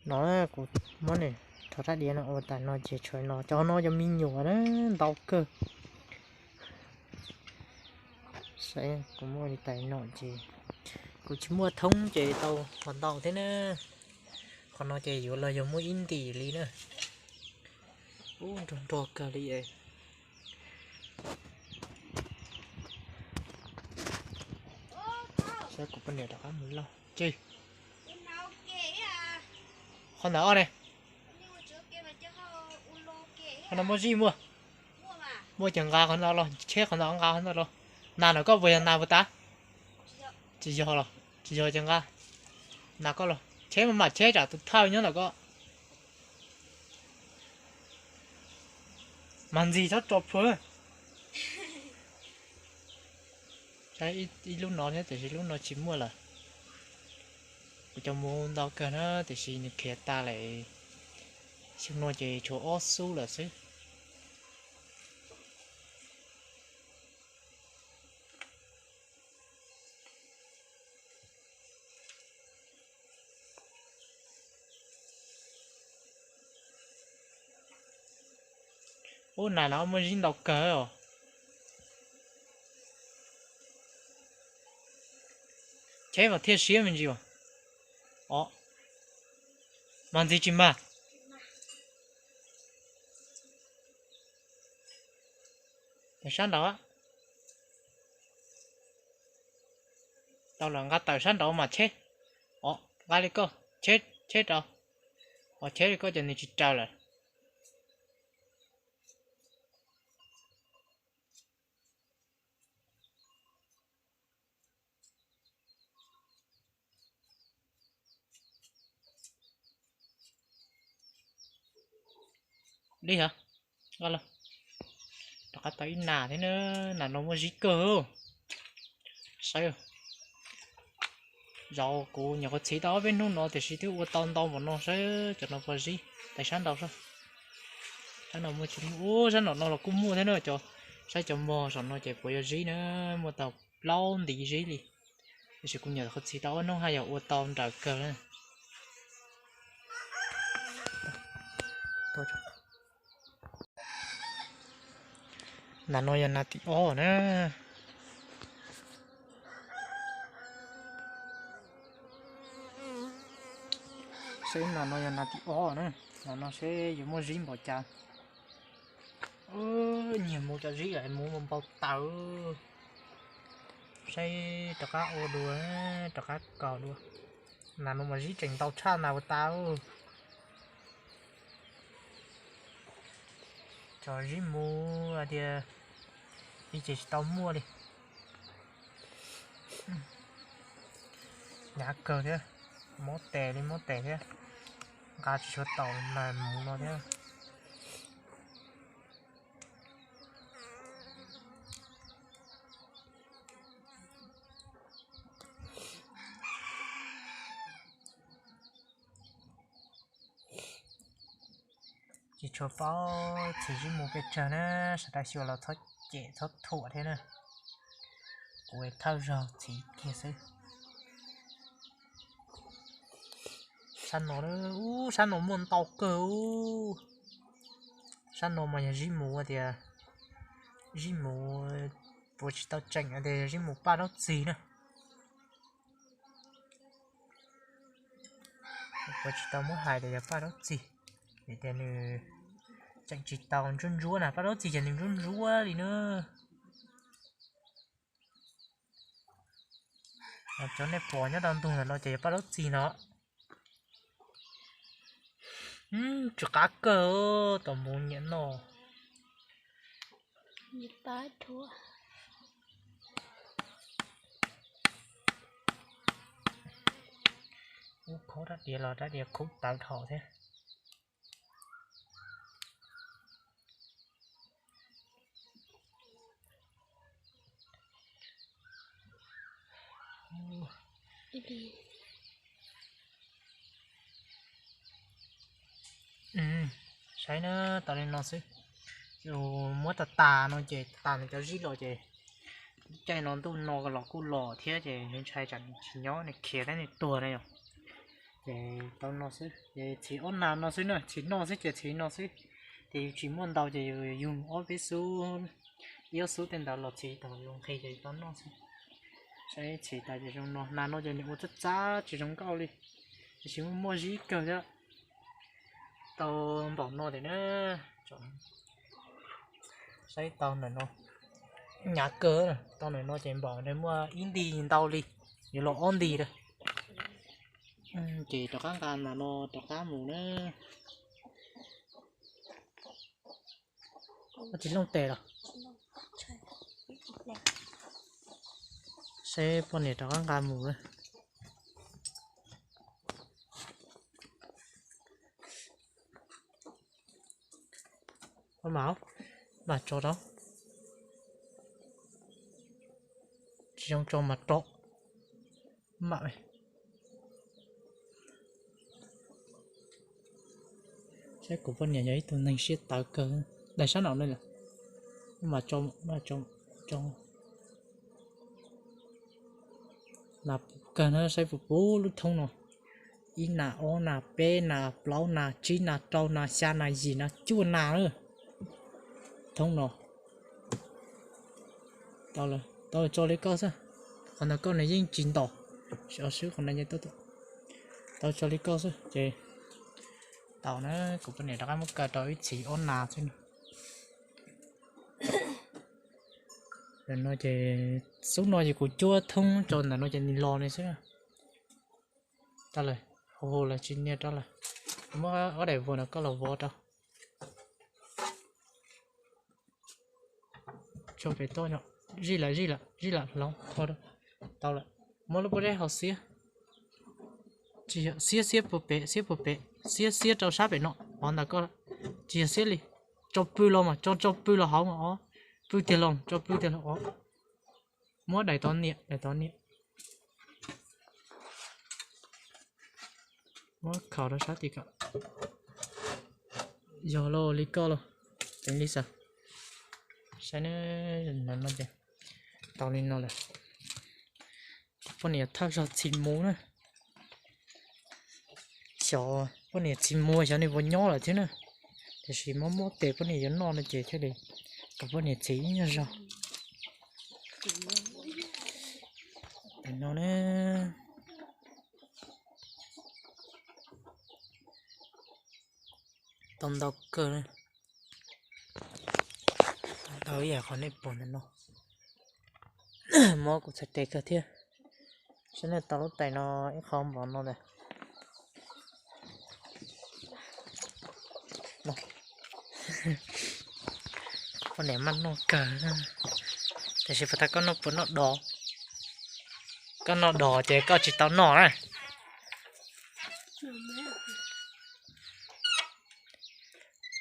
No kuv muab nws rho rab diav no ua tas no ces tshuav no, cov no cov me nyuam na ntau kawg. Saib kuv muab li tais no ces kuv tsis muaj thoob ces tau qhov ntau thiab na. Qhov no ces yuav los yog muaj ib ntim li na. Ub, nrog nrog kawg li. Saib kuv poj niam rov qab mus lauj. Ces qhov ntawd os ne, qhov no muaj zib muaj. Muaj ces nqa qhov ntawd los, cheb qhov ntawd, nqa qhov ntawd los. Nas ntawm koj puas yog nas puas tas? Tsis yog los, tsis yog ces nqa nas koj los. Cheb mas mam cheb tsam tus thawj nyob ntawm koj. Mas ntxig txhob tso plhuav. Saib ib lub no thiab tiam sis lub no tsis muaj lawm. Kuv cov muv ntau kawg na tiam sis nws khiav tas lawm. Xyoo no ces tshuav ob xub lawm xwb. Ub, nas no muaj zib ntau kawg os. Cheb mas thiaj siab me ntsis os. Mas ntxig tsis mag. Sab nraud. Tau lawm, nqa tawm sab nraud mas cheb. Os, nqa li koj, cheb, cheb rau. Os, cheb li koj ces nws tsis raws lawm. Li hov, rov qab tau ib nas thiab na. Nas no muaj zib kawg. Saib, zaum kuv nyuam qhuav txhiv tau ob peb hnub no tiam sis twb ua tau ntau npaum no, saib cov no puas zib. Tais sab nraud saib. Sab no muaj tsis muaj, ub, sab nraum no los kuj muaj thiab na cov. Saib cov mog saum no ces puas yuav zib na, muaj tau plaub ntiv zib li. Tiam sis kuv nyuam qhuav txhiv tau ob hnub haj yam ua tau nrawm kawg na. Nas no yog nas tim ob na. Seb nas no yog nas tim ob na. Nas no seb yuav muaj zib npaum cas. Nyiag mus cov zib lawm, mus npau taws. Saib rov qab ua dua, rov qab kaus dua. Nas no mas zib tseem ntau tshaj nas ua tas. Cov zib mus tias ib ce tsis tau muaj li. Hnyav kawg thiab, mob tes li mob tes thiab. Nqa tsis tshua tau nas mus no thiab. Tsis tshua paub txhiv zib mus pes tsawg na, sawv daws xyuas los txhob cem txhob thuam thiab na. Kuv thawj zaug txhiv kiag xwb. Sab no, ub, sab no muaj ntau kawg ub. Sab no mas yog zib mus tias, zib mus puas tsis tau tseem tias yog zib mus paj raub txig na. Puas tsis tau muab hais tias yog paj raub txig, vim tias nws tseem tsis tau ntsuab ntsuab na, paj raub txig ces nws ntsuab ntsuab li na. Cov nej pom nyob rau ntug ntawm no ces yog paj raub txig no. Tsw qab kawg, tom mus nyiam noj. Ub, khaub rab diav los rab diav khaub tawv dhau thiab. Saib na, tau li no xwb. Muab tas tas no ces tas nws cov zib los ces caij no ntuj no los kuj los thiab ces nws ntshai tsam nws tsis nyob nws khiav thiab nws tuag na yom. Ces tau no xwb, ces txhiv ob nag no xwb na, txhiv noj xwb ces txhiv no xwb. Ces yus tsis muaj ntau ces yus yug ob peb xub, ib ob xub tej ntawd los txhiv thaum yus nqhis ces yus tau noj xwb. Saib txhiv tas ces zoo no, nag no ces nws ua txab txab tsis zoo nkauj li, tiam sis muaj muaj zib kawg thiab. Tau npaum no tiag na. Saib tau ntawm no, hnyav kawg, tau ntawm no ces npaum nws muaj ib nti ntau li, yuav los ob nti lawm. Ces rov qab nqa ntawm no rov qab mus na. Tsis looj tes los? Saib poj niam rov qab nqa mus. Mam, mam tso rau. Tsis zoo tso mas rau. Mam, saib kuv poj niam yog ib tug neeg siab tawv kawg, daim sab no ne lawm. Mam tso, mam tso, tso. Nas puv kawg na, saib puv puv lub thoob no. Ib nas, ob nas, peb nas, plaub nas, tsib nas, rau nas, xya nas, yim nas, cuaj nas na. Thoob no. Tau, tau tso li koj xwb. Qhov ntawd koj nws yeej tsis ntom. Sib qhov no, tau tso li koj xwb ces tau na, kuv poj niam rov qab muab kaw rau ib txhiv ob nas xwb no. Ntawm no ces xub no ces kuv cuab thoob tso ntawm no ces nws los li xwb. Tau lawm, hu hu lawm tsis nias rau lawm. Muab ob daim vuas no koj los vov rau. Tso pem toj, zij lawm, zij lawm, zij lawm, hloov, tau lawm. Muab lub pob zeb hau xiab. Tsis yog, xiab, xiab puag pem, xiab puag pem, xiab, xiab rau sab pem no, hov ntawm koj. Tsis yog xiab li, tso pw los mas, tso, tso pw los hauv mas os. Pw tiag los, tso pw tiag los os. Muab daim tod niam, daim tod niam. Muab khaus rau sab tid kom yog li koj los, teev li xwb. Saib, no ces tau li no lawm. Poj niam thawj zog txhiv mus na. Xyov poj niam txhiv mus xyov nws puas nyob lawm thiab na. Tiam sis mob mob tes poj niam yuav noj no ces thiaj li kom poj niam txhiv ib nyuag zog. No ne, tau ntau kawg. Tau ib yam qhov nej pom ntawm no. Mob kuv txhais tes kawg thiab. Saib nej tau lub tais no ib qho npaum no lawm. Poj niam maj noj kawg. Tiam sis puas tas koj noj puas noj dos? Koj noj dos ces koj tsis tau noj na.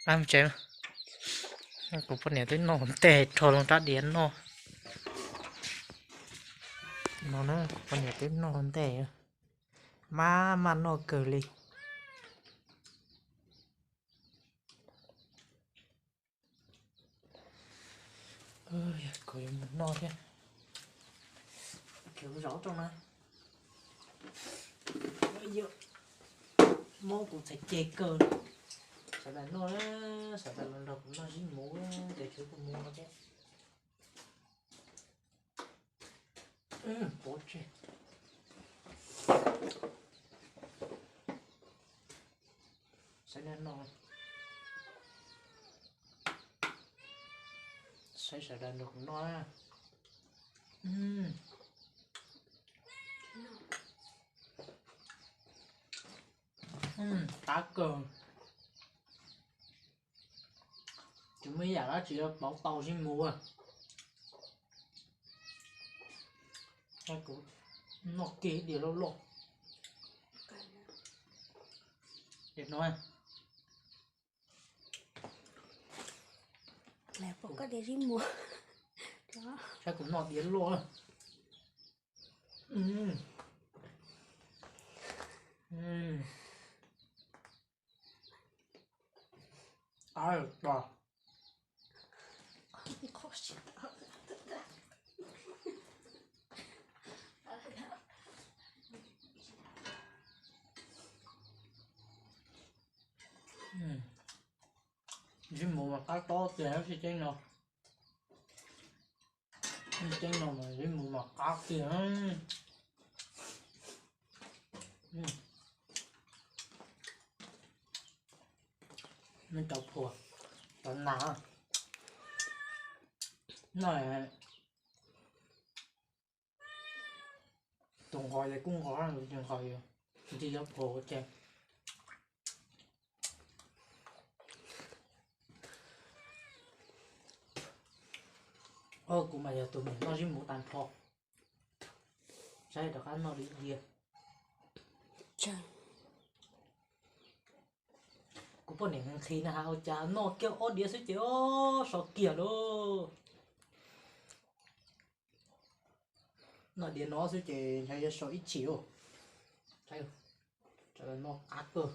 Tsev, kuv poj niam twb noj ntej rho loo rab diav noj. No na, poj niam twb noj ntej, maj maj noj kawg li. Kuv yuav mus noj thiab. Khiav zov rau na. Mob kuv txhais tes kawg. Sawv daws noj, sawv daws los nrog kuv noj zib muv, tes tshuav kuv mus no thiab. Pov tseg. Saib nej noj. Saib sawv daws nrog kuv noj. Qab kawg. Tsis muaj ib yam dab tsi yuav pauv tau zib mus. Kuv noj kiag ib diav loj loj. Diav no, saib kuv noj diav loj. Zib mus mas qab tob tiag sib ceeb no. Ceeb no mas zib mus mas qab tiag. Me cov phuam, cov nas no, tus nqos ces kuj nqos, tus tsis nqos ces nti cov phuam ua ke. Kuv mas yog tus niam noj zib mus tag nrho, saib rov qab noj li diav. Kuv poj niam nqhis na has ua cas noj kiag ob diav xwb ces o, so kiag lauj. Noj diav no xwb ces ntshe yuav so ib chim lauj. Noj qab kawg.